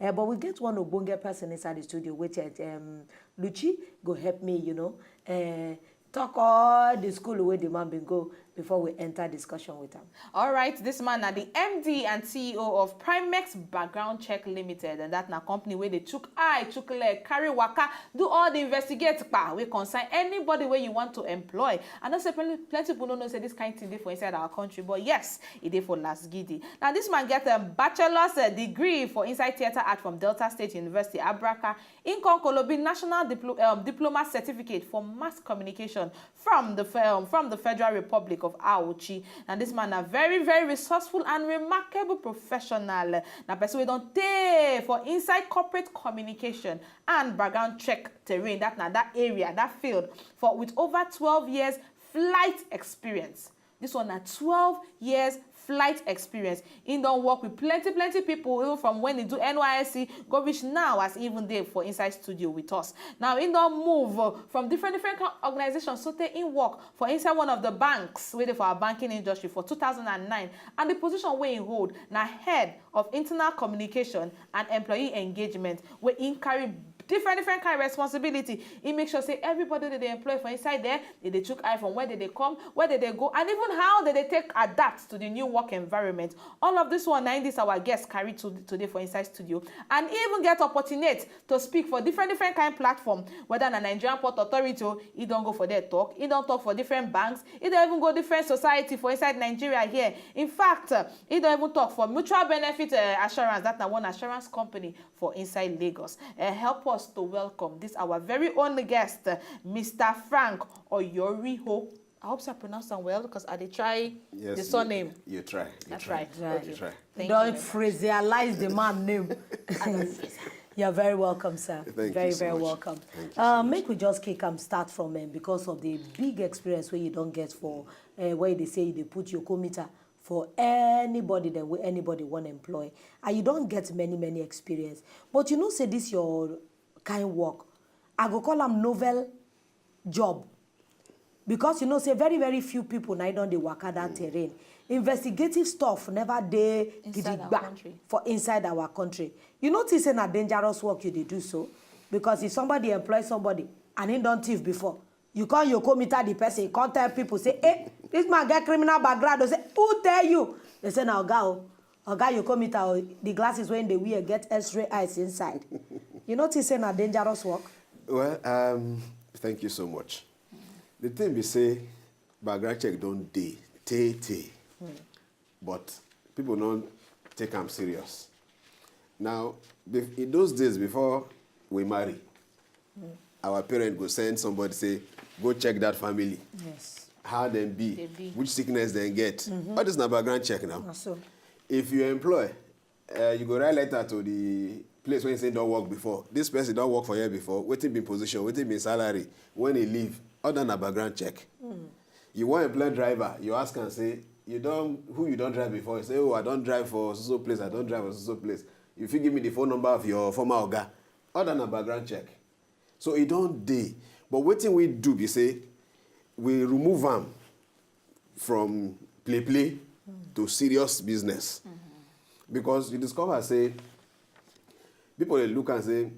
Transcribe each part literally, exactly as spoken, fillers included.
Eh, but we get one ogbonge person inside the studio, which, eh, um, Luchi go help me, you know, eh, talk all the school wey the man bin go before we enter discussion with am. All right, this man na the M D and C E O of Primex Background Check Limited, and that na company wey dey chook eye, chook leg, carry waka, do all the investigate pa wey concern anybody wey you want to employ. I know say plenty, plenty people no know say this kind thing dey for inside our country, but yes, e dey for Las Gidi. Now, this man get a bachelor's, uh, degree for inside theatre art from Delta State University, Abraka. Im come kolobi national diplo-, um, diploma certificate for mass communication from the fe-, um, from the Federal Republic of Aochi. And this man na very, very resourceful and remarkable professional. Na person wey don tey for inside corporate communication and background check terrain. That na that area, that field, for with over twelve years flight experience. This one na twelve years flight experience. He don work with plenty, plenty people, even from when he do N Y S C, go reach now as he even dey for inside studio with us. Now, he don move, uh, from different, different kind organizations. So tey he work for inside one of the banks wey dey for our banking industry for two thousand and nine, and the position wey he hold na head of internal communication and employee engagement, wey he carry different, different kind of responsibility. He make sure say everybody wey dey employ for inside there, they dey chook eye from where they dey come, where they dey go, and even how they dey take adapt to the new work environment. All of this one, na im this our guest carry to, today for inside studio, and he even get opportunity to speak for different, different kind platform. Whether na Nigerian Port Authority, oh, he don go for there talk. He don talk for different banks. He don even go different society for inside Nigeria here. In fact, uh, he don even talk for Mutual Benefit, uh, Assurance. That na one assurance company for inside Lagos. Uh, help us to welcome this our very own guest, uh, Mister Frank Oyoriho. I hope I pronounce am well, 'cause I dey try. Yes, the surname. You try. You try. That's right. You try. Thank you very much. Don't phrasealize the man name. You're very welcome, sir. Thank you so much. Very, very welcome. Thank you so much. Uh, make we just kick am start from, um, because of the big experience wey you don get for, uh, where they say you dey put your computer for anybody dem wey anybody wan employ. And you don get many, many experience. But you know say this your kind work, I go call am novel job. Because you know say very, very few people na don dey waka that terrain. Investigative stuff never dey gidigba for inside our country. You know, think say na dangerous work you dey do so. Because if somebody employ somebody and he don thief before, you call your computer the person, come tell people say, "Eh, this man get criminal background." They say, "Who tell you?" They say, "Na oga o. Oga, your computer o, the glasses wey they wear get X-ray eyes inside." You know, think say na dangerous work. Well, um, thank you so much. The thing be say, background check don dey, tey, tey. But people no take am serious. Now, in those days before we marry, our parent go send somebody say, "Go check that family." Yes. How dem be, which sickness dem get. All this na background check now. If you employ, uh, you go write letter to the place where you say don work before. This person don work for here before. Wetin be position? Wetin be salary? When he leave? All that na background check. You wan employ driver, you ask am say, "You don, who you don drive before?" You say, "Oh, I don drive for so so place, I don drive for so so place. You fit give me the phone number of your former oga?" All that na background check. So e don dey. But wetin we do be say, we remove am from play play to serious business. Because you discover say, people dey look and say,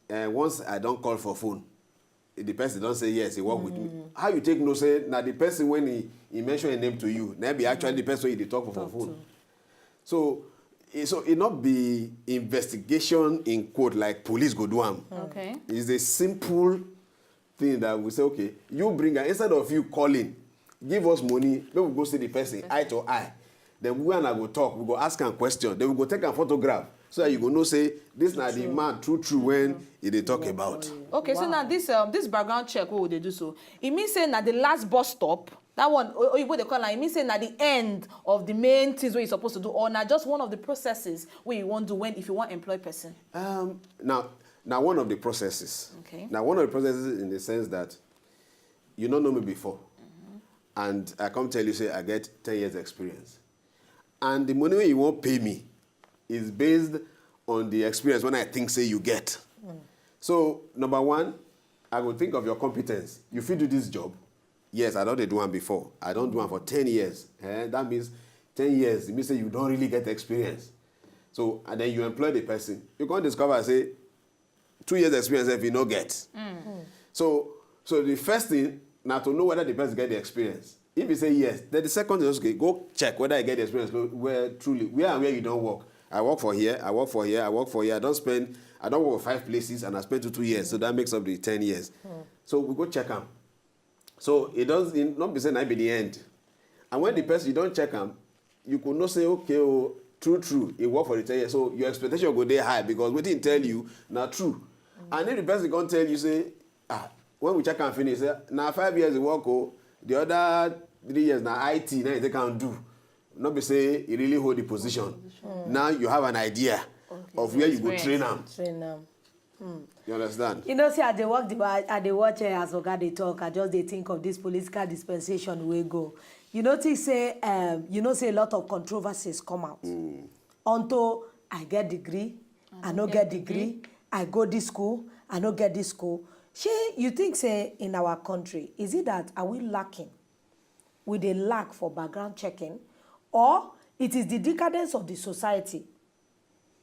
eh, once I don call for phone, the person don say yes, he work with me. How you take know say na the person when he, he mention a name to you, na be actually the person you dey talk for, for phone? So, eh, so it not be investigation in quote like police go do am. Okay. It's a simple thing that we say, "Okay, you bring her," instead of you calling, give us money, make we go see the person eye to eye. Then we and I go talk, we go ask am question, then we go take am photograph, so that you go know say this na the man true true when he dey talk about. Okay, so now this, um, this background check wey we dey do so, e mean say na the last bus stop? That one, o-, oyibo dey call am, e mean say na the end of the main things wey you suppose to do, or na just one of the processes wey you wan do when, if you wan employ person? Um, now, now one of the processes. Okay. Now one of the processes in the sense that you no know me before, and I come tell you say I get ten years experience, and the money wey you wan pay me is based on the experience when I think say you get. So number one, I go think of your competence. You fit do this job? Yes, I don dey do am before. I don do am for ten years. Eh, that means ten years. It means say you don really get experience. So, and then you employ the person. You can't discover, say, two years experience if you no get. So, so the first thing, now to know whether the person get the experience. If you say yes, then the second thing is, okay, go check whether you get the experience, go where truly, where and where you don't work. I work for here, I work for here, I work for here. I don't spend, I don't work for five places and I spent two, two years. So that makes up the ten years. So we go check am. So it does it not be say na be the end. And when the person, you don't check am, you could not say, okay, oh, true, true, it work for the ten years. So your expectation go dey high because wetin he tell you na true. And if the person come tell you, say, ah, when we check am finish, say, na five years e work, oh, the other three years na I T, na e take am do. Not be say e really hold the position. Now you have an idea of where you go train am. Train am. You understand? You know, see, I dey work the I, I dey watch, eh, as Oga dey talk. I just dey think of this political dispensation wey go. You know, think say um, you know say a lot of controversies come out. Unto I get degree, I no get degree. I go this school, I no get this school. Shey you think say in our country, is it that are we lacking? We dey lack for background checking, or it is the decadence of the society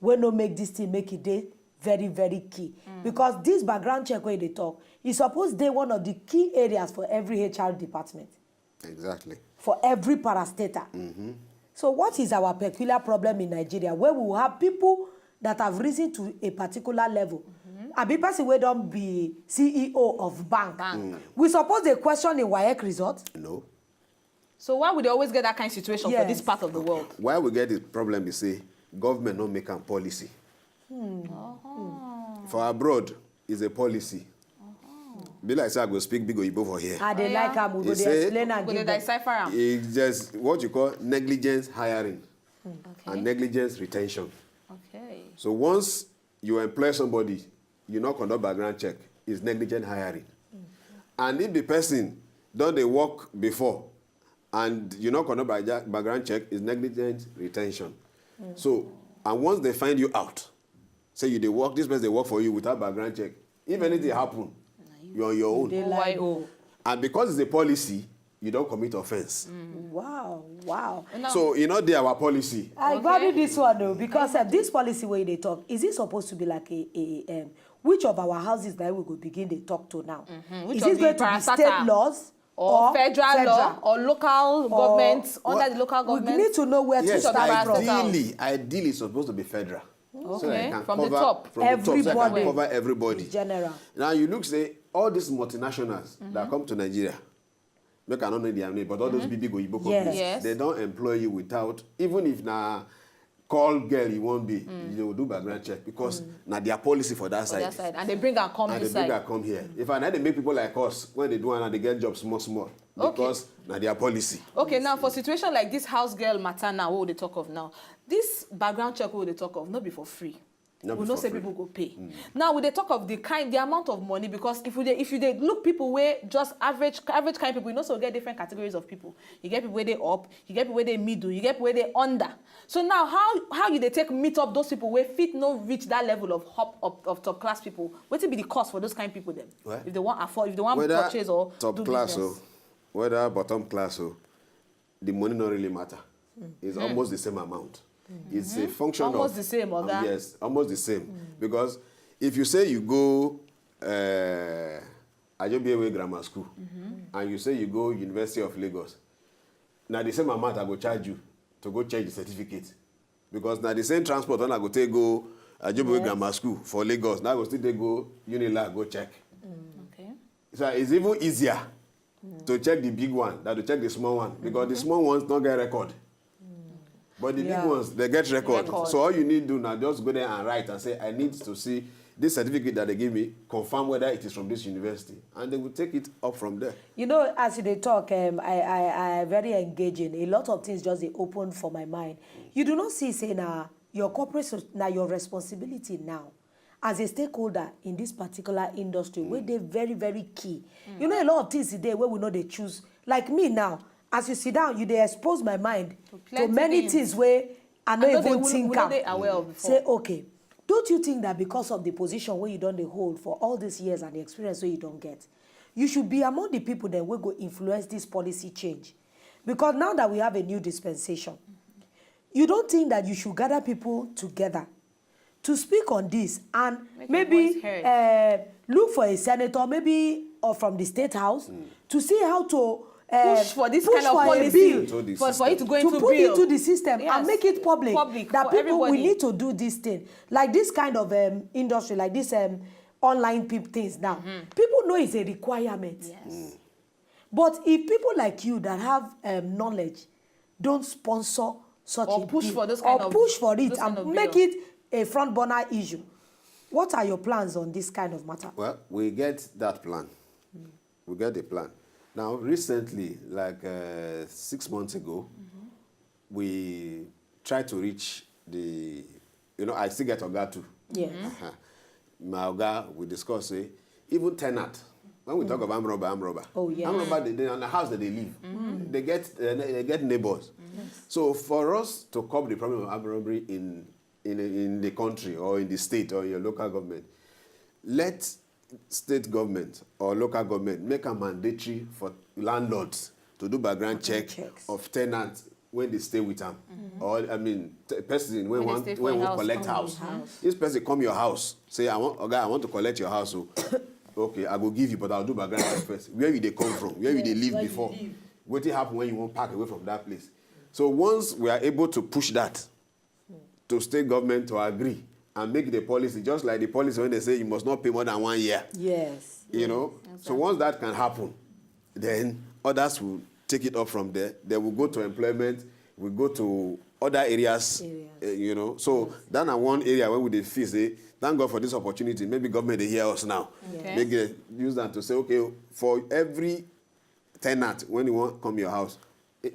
wey no make this thing make e dey very, very key? Because this background check wey you dey talk, e suppose dey one of the key areas for every H R department, Exactly. for every parastatal. So what is our peculiar problem in Nigeria where we will have people that have risen to a particular level? Abi person wey don be C E O of bank. We suppose dey question im WAEC result? No. So why would they always get that kind of situation for this part of the world? Why we get the problem is say government no make am policy. For abroad, is a policy. Be like say I go speak big oyibo for here. I dey like am. We go He dey say- explain We am go dey give them. decipfer am. It's just what you call negligence hiring Okay. and negligence retention. Okay. So once you employ somebody, you not conduct background check, is negligent hiring. And if the person don dey work before and you not conduct backgra- background check, is negligent retention. So, and once they find you out, say you dey work, this person dey work for you without background check. If anything happen, you're on your own. Dey like- Y O. And because it's a policy, you don't commit offense. Wow, wow. Now, So, you know, they our policy. I value this one though, because uh, this policy wey you dey talk, is it supposed to be like a, a um, which of our houses that we go begin dey talk to now? Which Is of it the going to be parastatal state laws or, federal, law or local Or- government, Well, under the local We government? need to know where Yes, to start from. Parastatal. Ideally, ideally, it's supposed to be federal. So Okay, I can from cover, the top. From the top, so I can Everybody. Cover everybody. General. Now you look, say, all these multinationals that come to Nigeria, make I not know their name, but all those big, big Oyibo companies, Yes. Yes. They don't employ you without, even if na call girl you won't be, you will do background check because na their policy for that For side. That side. And they bring and come And this they bring side. Her come here. If I know they make people like us, when they do and they get jobs small, small. Okay. Because na their policy. Okay, now for situation like this house girl matter now, what we dey talk of now? This background check we dey talk of, not be for free. No We be know for say free. People go pay. Now we dey talk of the kind, the amount of money, because if you dey, if you dey look people wey just average, average kind people, you know, so we get different categories of people. You get people wey dey up, you get people wey dey middle, you get people wey dey under. So now how how you dey take meet up those people wey fit no reach that level of hop of, of top class people? Wetin be the cost for those kind people then? Well, If they want afford, if they want Whether purchase or top do class business. Or whether bottom class or the money not really matter. It's almost the same amount. It's a function Almost of the same, Oga. Yes, almost the same. Because if you say you go uh, Ajobiyewe Grammar School and you say you go University of Lagos, now the same amount I go charge you to go change the certificate. Because now the same transport when I go take go Ajobiyewe Yes. Grammar School for Lagos, now I go still take go Unilag go check. Okay. So it's even easier to check the big one than to check the small one because the small ones don't get record. But the Yeah. Big ones, they get record. Record. So all you need to do now, just go there and write and say, I need to see this certificate that they give me, confirm whether it is from this university. And they will take it up from there. You know, as you dey talk, um, I, I, I very engaging. A lot of things just dey open for my mind. You do not see say na your corporate so- na your responsibility now as a stakeholder in this particular industry wey dey very, very key. You know, a lot of things today wey we no dey choose. Like me now, as you sit down, you dey expose my mind to plenty many things. things wey I no I know even they- think we no am. Dey aware of before. Say okay, don't you think that because of the position wey you don dey hold for all these years and the experience wey you don get, you should be among the people dem wey go influence this policy change? Because now that we have a new dispensation, you don't think that you should gather people together to speak on this and maybe uh, look for a senator, maybe or from the state house, mm. to see how to uh, push for this push kind of policy for, for it to go into, to put bill. Into the system yes. And make it public, public that people everybody. We need to do this thing, like this kind of um, industry, like this um, online pe- things now. Mm-hmm. People know it's a requirement. Yes. Mm. But if people like you that have um, knowledge don't sponsor such or a push bill, for this kind or of, push for it and make bill. It a front burner issue, what are your plans on this kind of matter? Well, we get that plan. Mm. We get the plan. Now, recently, like uh, six months ago, mm-hmm. We tried to reach the, you know, I still get Oga too. Yeah. Uh-huh. My Oga, we discuss say, even tenant, when we mm. Talk about armed robber, armed robber, oh, yeah. Armed robber, they, they on the house that they live. Mm-hmm. They get uh, they get neighbors. Mm-hmm. So for us to curb the problem of armed robbery in in in the country or in the state or in your local government, let state government or local government make a mandatory for landlords to do background check checks. Of tenants when they stay with them, mm-hmm. Or I mean, t- person when, when want when want collect house. House. This person come your house, say, "I want, okay, I want to collect your house." So, okay, I go give you, but I'll do background check first. Where you they come from? Where yes, you they live before? What happen when you won't pack away from that place? So once we are able to push that, to state government to agree and make the policy, just like the policy when they say you must not pay more than one year. Yes. You know? Exactly. So once that can happen, then others will take it up from there. They will go to employment, we go to other areas, areas. Uh, you know. So yes. That's one area where we dey feel say, thank God for this opportunity. Maybe government they hear us now. Okay. Make they use that to say, okay, for every tenant when you want come your house,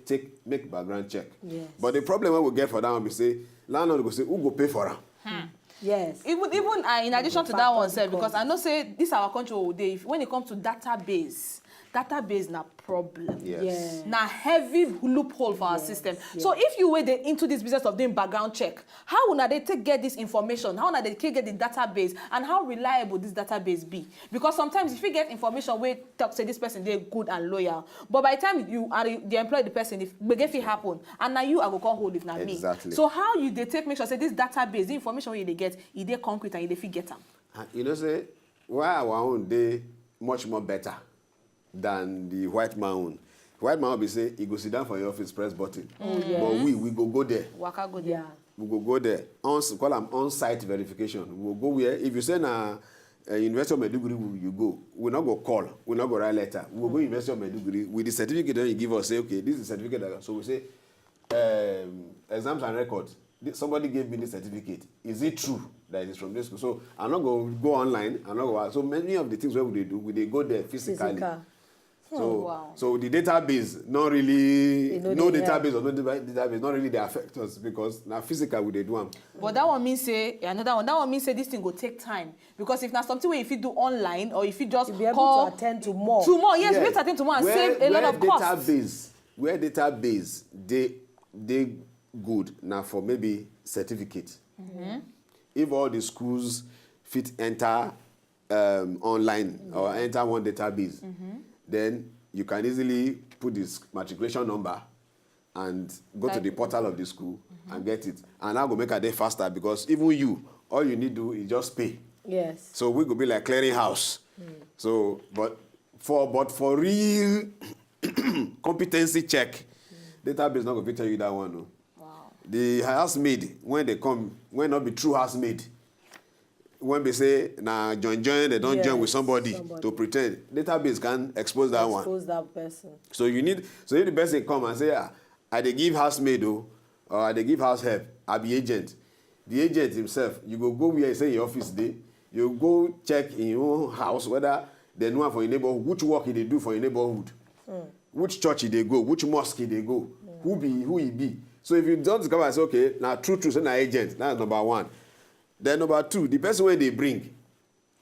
take make background check. Yes. But the problem we get for that one be say landlord go say who go pay for am. Hmm. Yes. Even even uh, in addition to that one, sir, because I know say this our country will dey when it comes to database. Database na problem. Yes. Yes. Na heavy loophole for yes. Our system. Yes. So if you were into this business of doing background check, how una dey take get this information? How una dey take get the database? And how reliable this database be? Because sometimes if you get information where talk say this person dey good and loyal, but by the time you are the employ the person, if gbege fit happen, and now you are go call hold if not exactly. Me. So how you dey take make sure say this database, the information where you dey get, e dey concrete and you dey fit get am? Uh, you know say why our own dey much more better than the white man own. White man will be say he go sit down for your office, press button. Oh, yes. But we we go go there. Waka go there. Yeah. We go go there. On call am on-site verification. We go go where if you say na uh, University of Maiduguri you go, we not go call, we not go write letter. We go go University of Maiduguri with the certificate that you give us. Say okay, this is the certificate. That, so we say um, exams and records. Somebody gave me the certificate. Is it true that it is from this school? So I'm not going to go online. I'm not going. So many of the things where we do, we they go there physically. Physical. So, oh, wow. So the database, not really, no database or no database, not really they affect us because now physical we they do them. But that one means say another one. That one means say this thing go take time because if not something where if you do online or if you just you be able call, to attend to more, to more, yes, yes. We attend to more and where, save a lot of costs. Database, where database they they good now for maybe certificate. Mm-hmm. If all the schools fit enter um, online yeah. Or enter one database, mm-hmm. Then you can easily put this matriculation number and go Type to the portal of the school mm-hmm. And get it. And that will make a day faster because even you, all you need to do is just pay. Yes. So we could be like clearing house. Mm. So, but for but for real competency check, mm. Database not going to tell you that one. No. Wow. The housemaid when they come when not be true housemaid when they say na join join they don't yes, join with somebody, somebody to pretend database can expose that expose one. Expose that person. So you need so if the person come and say ah I they give housemaid oh or I they give house help I be agent. The agent himself you go go where he say your office day you go check in your own house whether they know for your neighborhood which work he they do for your neighborhood. Mm. Which church he dey go, which mosque he dey go, who be who he be. So if you don't discover say okay, now true true say na agent, that's number one. Then number two, the person where they bring,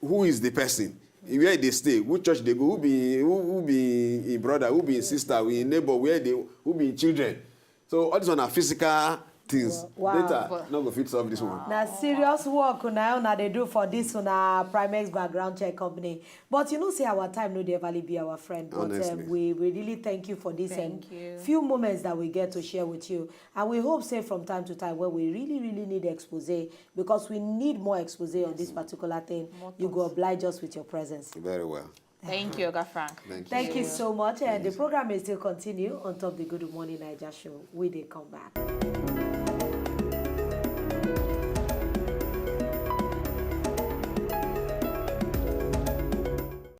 who is the person? Where they stay, which church they go, who be who, who be his brother, who be his sister, who be his neighbor, where they who be his children. So all this one are physical things. Wow. Data no go fit solve this one. Na serious work una una dey do for this una Primex background check company, but you know say our time no dey everly be our friend, but Honestly. um, we we really thank you for this um, Thank you. few moments that we get to share with you, and we hope say from time to time when we really really need expose, because we need more expose on this particular thing, you go oblige us with your presence. Very well. Thank you, Oga Frank. Thank you. Thank you so much, and the program is still continue on top the Good Morning Naija show. We dey come back.